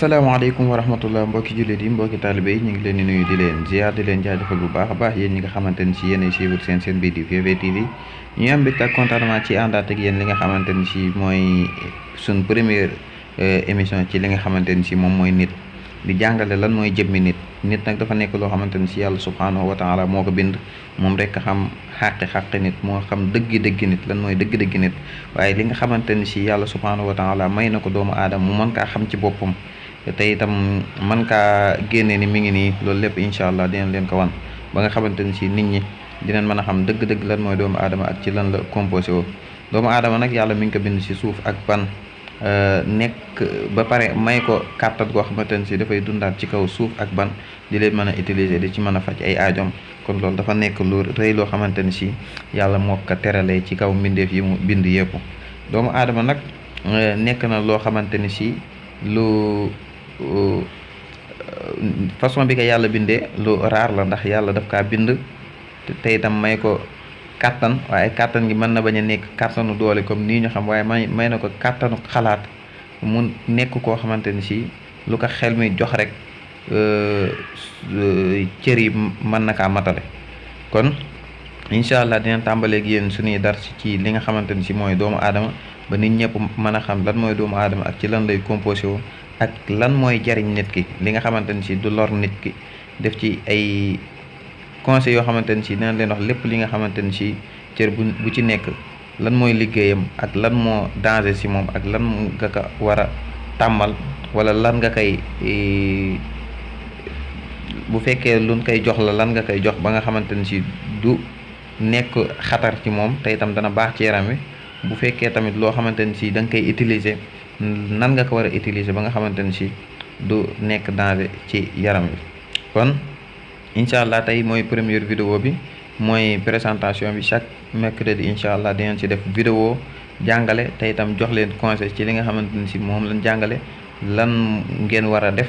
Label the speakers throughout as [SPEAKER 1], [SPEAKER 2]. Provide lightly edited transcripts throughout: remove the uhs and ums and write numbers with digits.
[SPEAKER 1] asalaamaaleykum wa rahmatullah mbokki jullit yi mbokki taalibe yi ñu ngi leen di nuyu di leen ziar di leen jaajëfal bu baax a baax yéen ñi nga xamante ni si yéenay suivre seen bii di VVTV ñu am mbégte ak contentement ci àndaat ak yéen li nga xamante ni si mooy suñ première émission ci li nga xamante ni si moom mooy nit di jàngale lan mooy jëmmi nit nag dafa nekk loo xamante ni si yàlla subhanahu wa taala moo ko bind moom rek a xam xàqi nit moo xam dëggi nit lan mooy dëgg-dëggi nit waaye li nga xamante ni si yàlla subhanahu wa taala may na ko doomu aadama mu mën kaa xam ci boppam te itam mën kaa génne ni mi ngi nii loolu lépp incha allah dinañ leen ko wan ba nga xamante ni si nit ñi dinañ mën a xam dëgg-dëgg lan mooy doomu aadama ak ci lan la composé woo doomu aadama nag yàlla mi ngi ko bind si suuf ak ban nekk ba pare may ko kàttan goo xamante ne si dafay dundaat ci kaw suuf ak ban di leen mën a utiliser di ci mën a faj ay aajom kon loolu dafa nekk lu rëy loo xamante ni si yàlla moo ko teralee ci kaw mbindeef yi mu bind yëpp doomu aadama nag nekk na loo xamante ni si lu façon bi ko yàlla bindee lu raar la ndax yàlla daf kaa bind te itam may ko kàttan waaye kàttan gi mën na bañ a nekk kàttanu doole comme nii ñu xam waaye may na ko kàttanu xalaat mu nekk koo xamante ni si lu ko xel mi jox rek cër yi mën na kaa matale kon incha allah dina tàmbaleeg yéen suñuy dar ci li nga xamante ni si mooy doomu aadama ba nit ñëpp mën a xam lan mooy doomu aadama ak ci lan lay composé woo ak lan mooy jariñ nit ki li nga xamante ni si du lor nit ki def ci ay conseil yoo xamante ni si dina leen wax lépp li nga xamante ni si cër bu ci nekk lan mooy liggéeyam ak lan moo danger si moom ak lan nga ko war a tàmmal wala lan nga koy bu fekkee luñ koy jox la lan nga koy jox ba nga xamante ni si du nekk xatar ci moom te itam dana baax ci yaram wi bu fekkee tamit loo xamante ni si da nga koy utiliser nan nga ko war a utiliser ba nga xamante ni si du nekk danger ci yaram wi kon incha allah tey mooy première vidéo bi mooy présentation bi chaque mercredi incha allah dinañ ci def vidéo jàngale te itam jox leen conseil ci li nga xamante ni si moom lañ jàngale lan ngeen war a def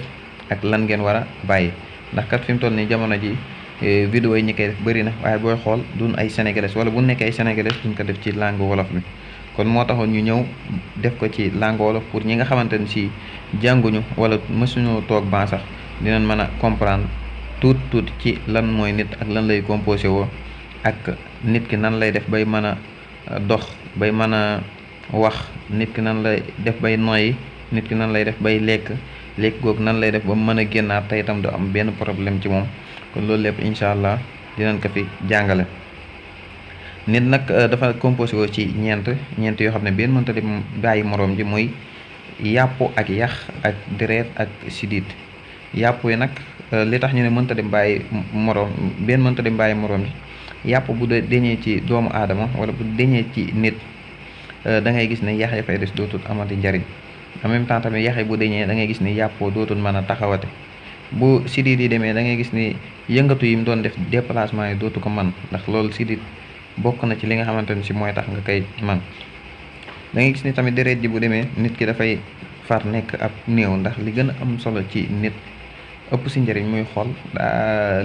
[SPEAKER 1] ak lan ngeen war a bàyyi ndax kat fi mu toll nii jamono ji vidéo yi ñi koy def bëri na waaye booy xool duñ ay sénégalais wala bu nekkee ay sénégalais duñ ko def ci langue wolof bi kon moo taxoon ñu ñëw def ko ci langue wolof pour ñi nga xamante ni si jànguñu wala mësuñu toog ban sax dinañ mën a comprendre tuuti ci lan mooy nit ak lan lay composé woo ak nit ki nan lay def bay mën a dox bay mën a wax nit ki nan lay def bay noyyi nit ki nan lay def bay lekk googu nan lay def ba mën a génnaat te itam du am benn problème ci moom kon loolu lépp incha allah dinañ ko fi jàngale nit nag dafa composé woo ci ñeent yoo xam ne benn mënta di bàyyi moroom ji muy yàpp ak yax ak deret ak sidit yàpp yi nag li tax ñu ne mënta dem bàyyi moroom benn mënta dem bàyyi moroom ji yàpp bu deñee ci doomu aadama wala bu deñee ci nit da ngay gis ne yax ya fay des dootul amati njariñ en même temps tamit yax yi bu deñee da ngay gis ni yàppoo dootul mën a taxawate bu sidit yi demee da ngay gis ni yëngatu yi mu doon def déplacement yi dootu ko man ndax loolu sidit bokk na ci li nga xamante ni si mooy tax nga koy man da ngay gis ni tamit deret ji bu demee nit ki dafay far nekk ab néew ndax li gën a am solo ci nit ëpp si njëriñ muy xool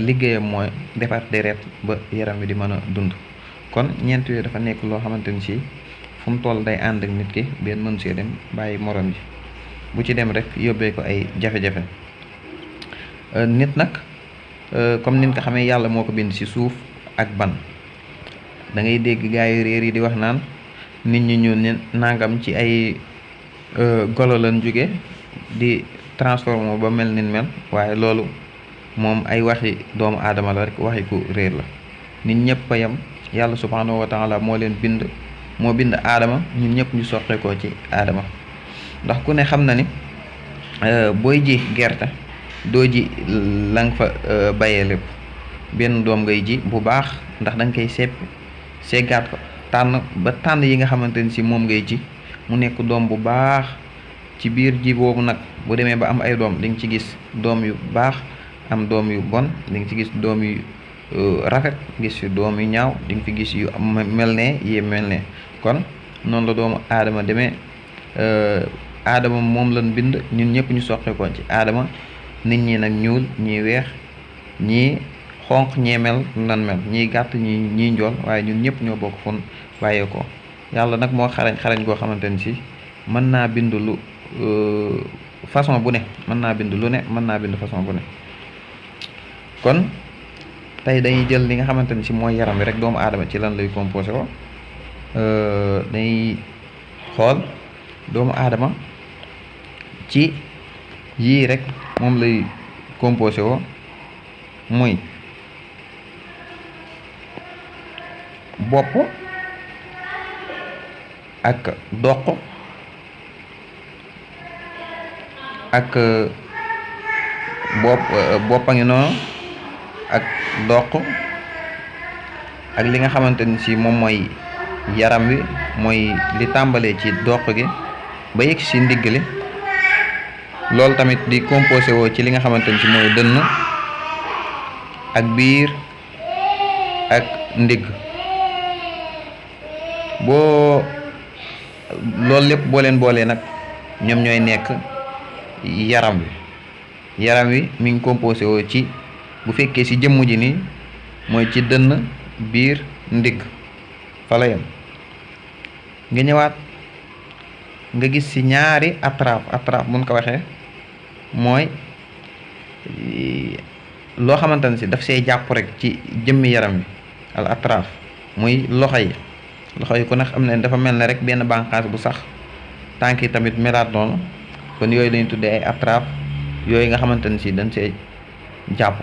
[SPEAKER 1] liggéeyam mooy defar deret ba yaram wi di mën a dund kon ñeent yooyu dafa nekk loo xamante ni si fu mu toll day ànd ak nit ki benn mën see dem bàyyi morom ji bu ci dem rek yóbbee ko ay jafe-jafe nit nag comme nin ko xamee yàlla moo ko bind si suuf ak ban da ngay dégg gaa yi réer yi di wax naan nit ñi ñu ne nangam ci ay golo lañ jóge di transformé ba mel nin mel waaye loolu moom ay waxi doomu aadama la rek waxi ku réer la nit ñëpp a yem yàlla subhanahu wa taala moo leen bind moo bind aadama ñun ñëpp ñu soqeekoo ci aadama ndax ku ne xam na ni booy ji gerte doo ji la nga fa bayee lépp benn doom ngay ji bu baax ndax da nga koy seggaat ko tànn yi nga xamante ni si moom ngay ji mu nekk doom bu baax ci biir ji boobu nag bu demee ba am ay doom di nga ci gis doom yu baax am doom yu bon di nga ci gis doom yu rafet gis yu doom yu ñaaw di nga fi gis yu mel ne yee mel ne kon noonu la doomu aadama demee aadama moom lañ bind ñun ñëpp ñu soqeekoon ci aadama nit ñi nag ñuul ñii weex ñii xonq ñee mel nan mel ñii gàtt ñii njool waaye ñun ñëpp ñoo bokk fun bàyyeekoo yàlla nag moo xarañ goo xamante ni si mën naa bind lu façon bu ne mën naa bind lu ne, mën naa bind façon bu ne. kon tey dañuy jël li nga xamante ni si mooy yaram wi rek doomu aadama ci lan lay composé wo dañuy xool doomu aadama ci yii rek moom lay composé wo muy bopp ak doq ak bopp a ngi noonu ak doq ak li nga xamante ni si moom mooy yaram wi, mooy li tàmbalee ci doq gi ba yegg si ndigg li. loolu tamit di composé woo ci li nga xamante ni si mooy dënn ak biir ak ndigg. boo loolu lépp boo leen boolee nag ñoom ñooy nekk yaram wi mi ngi composé woo ci, bu fekkee ci jëmm ji nii mooy ci dënn, biir, ndigg fa la yem. nga ñëwaat nga gis ci ñaari atraaf buñ ko waxee mooy loo xamante ne si daf see jàpp rek ci jëmmi yaram wi. al atraaf muy loxo yi ku ne xam ne dafa mel ne rek benn bànqaas bu sax, tànk yi tamit melaat noonu. kon yooyu lañu tuddee ay atraaf, yooyu nga xamante ne si dañ see jàpp.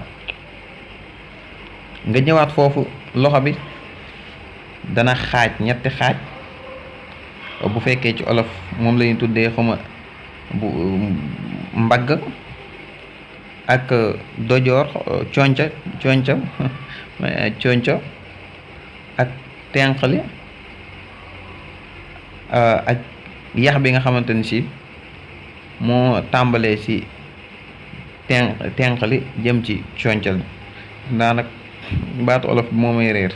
[SPEAKER 1] nga ñëwaat foofu loxo bi dana xaaj ñetti xaaj, bu fekkee ci olof moom lañu tuddee xuma bu mbagg ak dojoor, conca ak tenqali ak yax bi nga xamante ni si moo tàmbalee ci tenqali jëm ci concal. nag baatu olof bi moo may réer.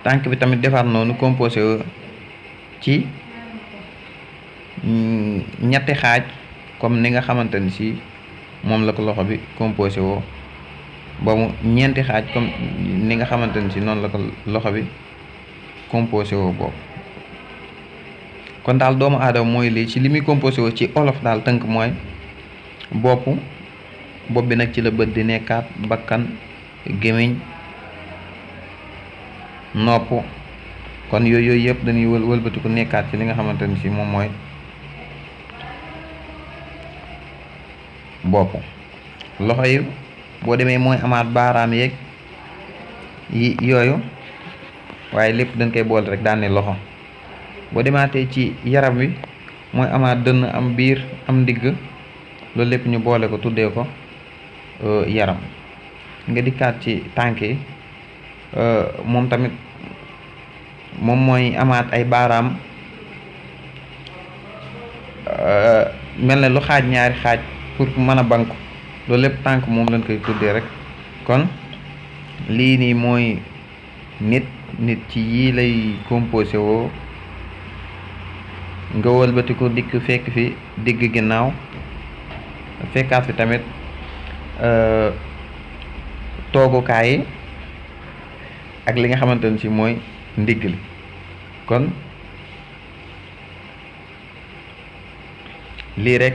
[SPEAKER 1] tànk bi tamit defaat noonu composé ci ñetti xaaj comme ni nga xamante ni si moom la ko loxo bi composé woo, ba mu ñeenti xaaj comme ni nga xamante ni si noonu la ko loxo bi composé woo boobu. kon daal doomu aadama mooy lii ci li muy composé woo ci olof daal tënk mooy bopp bi nag ci la bët di nekkaat, bakkan, gémmiñ, nopp. kon yooyu yëpp dañuy wëlbatiku nekkaat ci li nga xamante ni si moom mooy bopp. loxo yi boo demee mooy amaat baaraam yeeg yi yooyu, waaye lépp dañ koy boole rek daan ne loxo. boo demaatee ci yaram wi mooy amaat dënn, am biir, am ndigg. loolu lépp ñu boole ko tuddee ko yaram. nga dikkaat ci tànk yi moom tamit moom mooy amaat ay baaraam, mel ne lu xaaj ñaari xaaj pour mën a banku. loolu lépp tànk moom lañ koy tuddee rek. kon lii nii mooy nit ci yii lay composé woo. nga wëlbati ko dikk fekk fi digg ginnaaw, fekkaat fi tamit toogukaay yi ak li nga xamante ne si mooy ndigg li. kon lii rek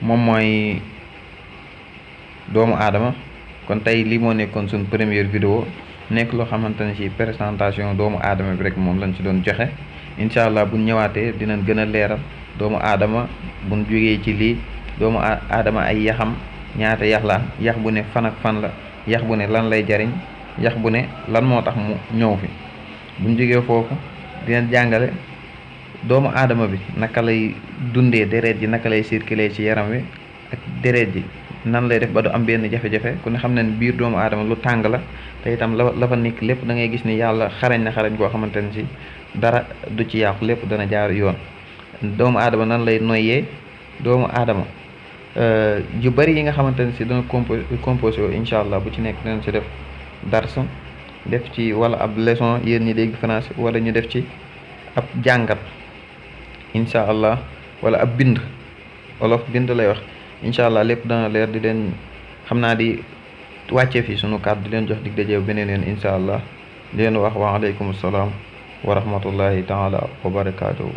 [SPEAKER 1] moom mooy doomu aadama. kon tey lii moo nekkoon suñ première vidéo, nekk loo xamante ne si présentation doomu aadama bi rek moom lañ ci doon joxe. incha allah buñ ñëwaatee dinañ gën a leeral doomu aadama buñ jógee ci lii, doomu aadama ay yaxam ñaata yax la, yax bu ne fan ak fan la, yax bu ne lan lay jariñ, yax bu ne lan moo tax mu ñëw fi. buñ jógee foofu dinañ jàngale doomu aadama bi naka lay dundee, deret ji naka lay circuler ci yaram wi, ak deret ji nan lay def ba du am benn jafe-jafe. ku ne xam ne biir doomu aadama lu tàng la, te itam la fa nekk lépp da ngay gis ni yàlla xarañ boo xamante ne si dara du ci yàqu, lépp dana jaar yoon. doomu aadama nan lay noyyee, doomu aadama yu bari yi nga xamante ne si dana composé woo. incha allah bu ci nekk dinañ si def darsu, def ci wala ab leçon yéen ñi dégg français, wala ñu def ci ab jàngat incha allah, wala ab bind. olof bind lay wax. incha allah lépp dana leer. di leen xam naa di wàccee fii sunu kàddu, di leen jox dig daje beneen yoon incha allah. di leen wax wa aleykum salaam wa rahmatullahi taala wa barakaatuhu.